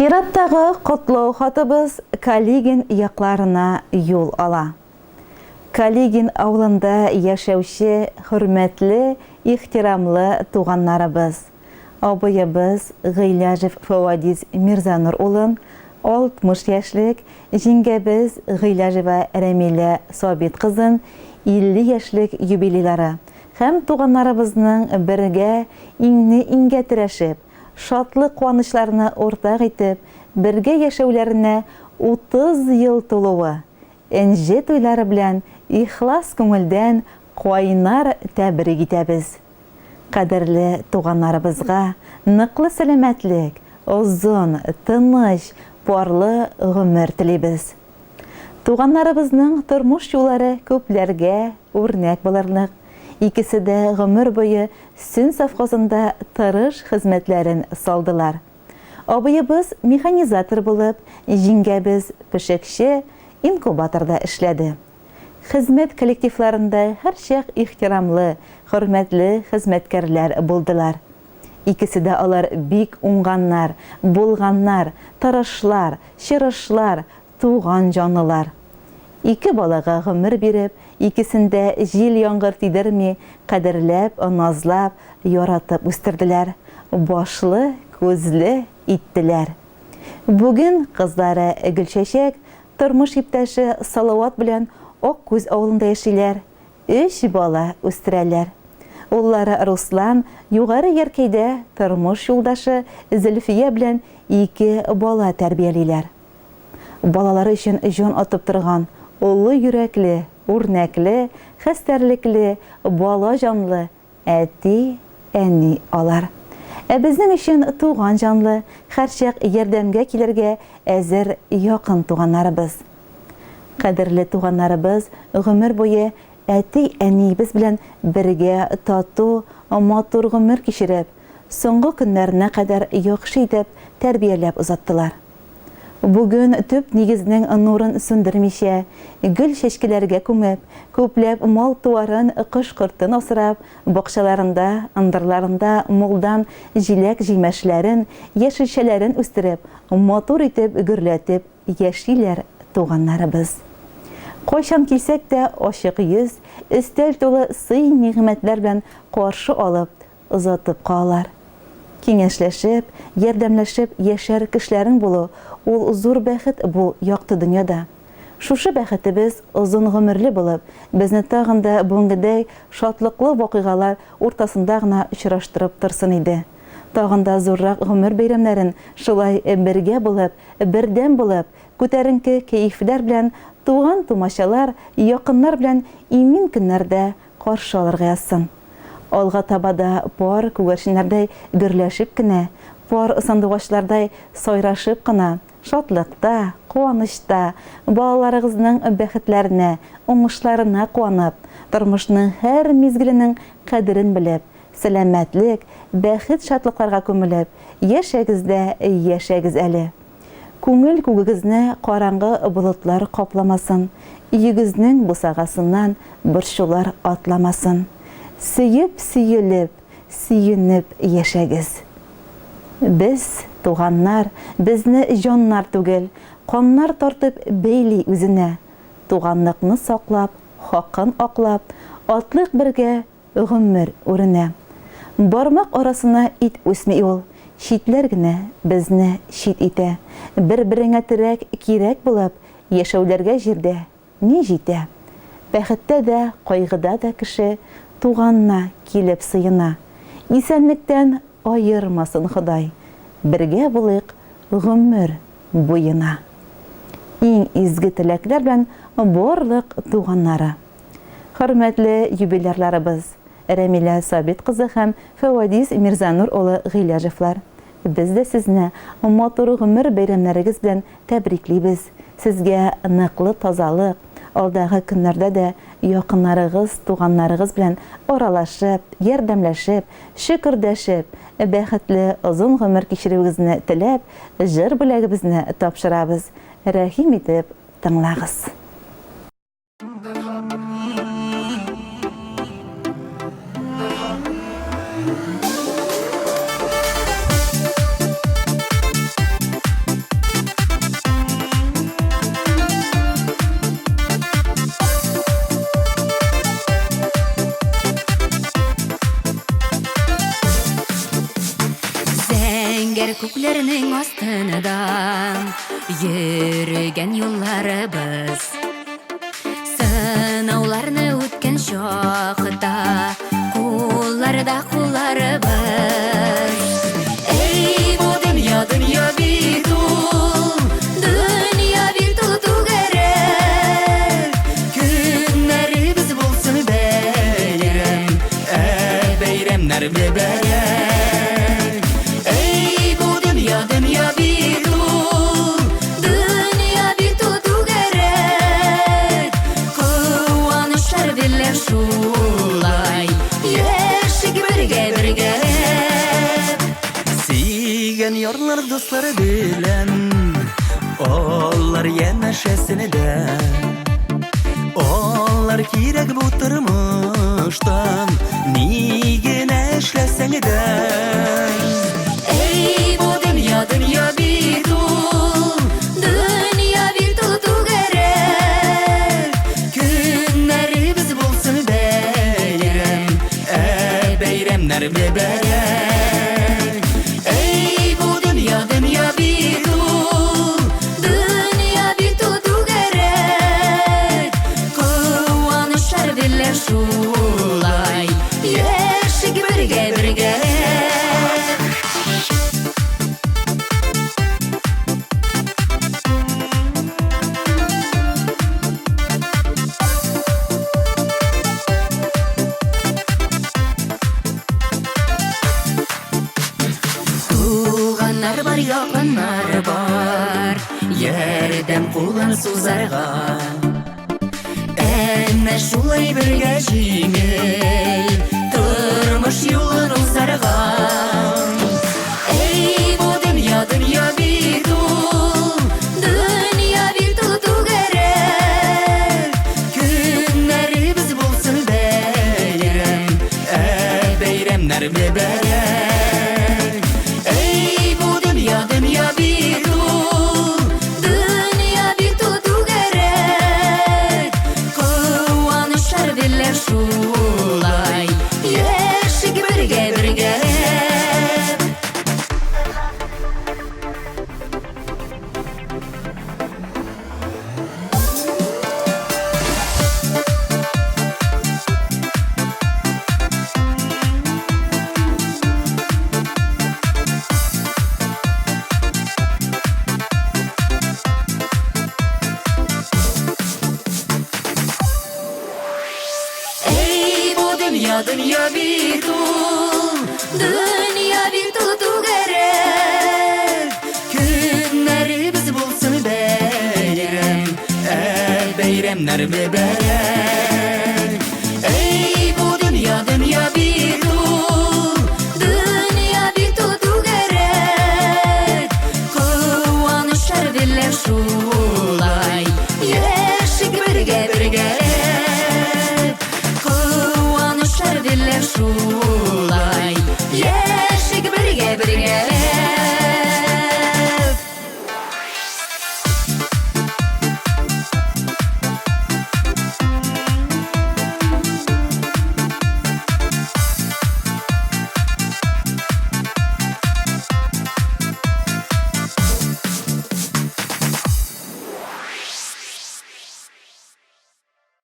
Чираттагы котлау хатыбыз Калигин якларына юл ала. Калигин авылында яшәүче хөрмәтле, ихтирамлы туганнарыбыз, абыебыз Гыйләҗев Фәвадиз Мирзанур улын, 60 яшьлек, җиңгәбез Гыйләҗева Рәмилә Сабит кызын 50 яшьлек юбилейлары һәм туганнарыбызның бергә иңне-иңгә терәшеп, шатлык-куанычларны уртак итеп, бергә яшәүләренә 30 ел тулуы, энҗе туйлары белән ихлас күңелдән кайнар тәбрик итәбез. Кадерле туганнарыбызга ныклы сәламәтлек, озын, тыныч, парлы гомер телибез. Туганнарыбызның тормыш юллары күпләргә үрнәк булырлык. Икесе дә гомер буе Сөн совхозында тырыш хезмәтләрен салдылар. Абыебыз механизатор булып, җиңгәбез пешекче, инкубаторда эшләде. Хезмәт коллективларында һәрчак ихтирамлы, хөрмәтле хезмәткәрләр булдылар. Икесе дә алар бик уңганнар, булганнар, тырышлар, чырышлар, туган җанлылар. Ике балага гомер биреп, икесен дә җил-яңгыр тидерми, кадерләп, назлап, яратып үстерделәр, башлы, күзле иттеләр. Бүген кызлары Гөлчәчәк тормыш иптәше Салават белән Аккүз авылында яшиләр, өч бала үстерәләр. Уллары Руслан Югары Яркәйдә тормыш юлдашы Зөлфия белән ике бала тәрбиялиләр. Балалары өчен җан атып торган, олы йөрәкле, үрнәкле, хәстәрлекле, бала җанлы әти, әни алар. Ә безнең өчен туган җанлы, һәрчак ярдәмгә килергә әзер якын туганнарыбыз. Кадерле туганнарыбыз гомер буе әти-әниебез белән бергә тату, матур гомер кичереп, соңгы көннәренә кадәр яхшы итеп тәрбияләп озаттылар. Бүген төп нигезнең нурын сүндермичә, гөл-чәчкәләргә күмеп, күпләп мал-туарын, кош-кортын асрап, бакчаларында, ындырларында мулдан җиләк-җимешләрен, яшелчәләрен үстереп, матур итеп гөрләтеп яшиләр туганнарыбыз. Кайчан килсәк тә, ачык йөз, өстәл тулы сый-нигъмәтләр белән каршы алып, озатып калалар. Киңәшләшеп, ярдәмләшеп яшәр кешеләрең булу, ул зур бәхет бу якты дөньяда. Шушы бәхетебез озын гомерле булып, безне тагын да бүгенгедәй шатлыклы вакыйгалар уртасында гына очраштырып торсын иде. Тагын да зуррак гомер бәйрәмнәрен шулай бергә булып, бердәм булып, күтәренке кәефләр белән туган-тумачалар, якыннар белән имин көннәрдә каршы алырга язсын. Алга таба да пар күгәрченнәрдәй гөрләшеп кенә, пар сандугачлардай сайрашып кына, шатлыкта, куанычта, балаларыгызның бәхетләренә, уңышларына куанып, тормышның һәр мизгеленең кадерен белеп, сәламәтлек, бәхет-шатлыкларга күмелеп, яшәгез дә яшәгез әле! Күңел күгегезне караңгы болытлар капламасын, өегезнең бусагасыннан борчулар атламасын. Сөеп-сөелеп, сөенеп яшәгез. Без, туганнар, безне җаннар түгел, каннар тартып бәйли үзенә. Туганлыкны саклап, хакын аклап, атлыйк бергә Гомер үренә. Бармак арасына ит үсми ул, Читләр генә безне чит итә. Бер-береңә терәк кирәк булып, Яшәүләргә җирдә ни җитә? Бәхеттә дә, кайгыда да кеше Туганына килеп сыена. Исәнлектән аермасын Ходай, Бергә булыйк гомер буена. Иң изге теләкләр белән барлык туганнары. Хөрмәтле юбилярларыбыз, Рәмилә Сабит кызы һәм Фәвәдис Мирзанур улы Гыйләҗевлар! Без дә сезне матур гомер бәйрәмнәрегез белән тәбриклибез, сезгә ныклы тазалык, алдагы көннәрдә дә якыннарыгыз, туганнарыгыз белән аралашып, ярдәмләшеп, чөкердәшеп, бәхетле озын гомер кичерүегезне теләп, җыр бүләгебезне тапшырабыз. Рәхим итеп тыңлагыз. Күкләрнең астында йөргән юлларыбыз. Сынауларны үткән чакта кулларда кулларыбыз. Эй, бу дөнья, дөнья бит ул, дөнья бит ул түгәрәк. Көннәребез булсын бәйрәм, ә бәйрәмнәр мөбарәк. Эй, бу дөнья, дөнья бит ул, дөнья бит ул түгәрәк. Куанычлар белән шулай яшик бергә бергәләп. Сөйгән ярлар дуслары белән, алар янәшәсендә. Алар кирәк бу тормышта, ни генә эшләсәң дә. Эй, бу дөнья, дөнья бит ул, дөнья бит ул түгәрәк. Көннәребез булсын бәйрәм, ә бәйрәмнәр мөбарәк. Эй, бу дөнья, дөнья бит ул, дөнья бит ул түгәрәк. Куанычлар белән шулай яшик бергә бергәләп. Туганнар бар, якыннар бар, ярдәм кулын сузарга. Әнә шулай бергә җиңел тормыш юлын узарга. Эй, бу дөнья, дөнья бит ул, дөнья бит ул түгәрәк. Көннәребез булсын бәйрәм, ә бәйрәмнәр мөбарәк. Эй, бу дөнья, дөнья бит ул, дөнья бит ул түгәрәк. Куанычлар белән шулай яшик бергә бергәләп. Эй, бу дөнья, дөнья бит ул, дөнья бит ул түгәрәк. Көннәребез булсын бәйрәм, ә бәйрәмнәр мөбарәк. Эй, бу дөнья, дөнья бит ул, дөнья бит ул түгәрәк. Куанычлар белән шулай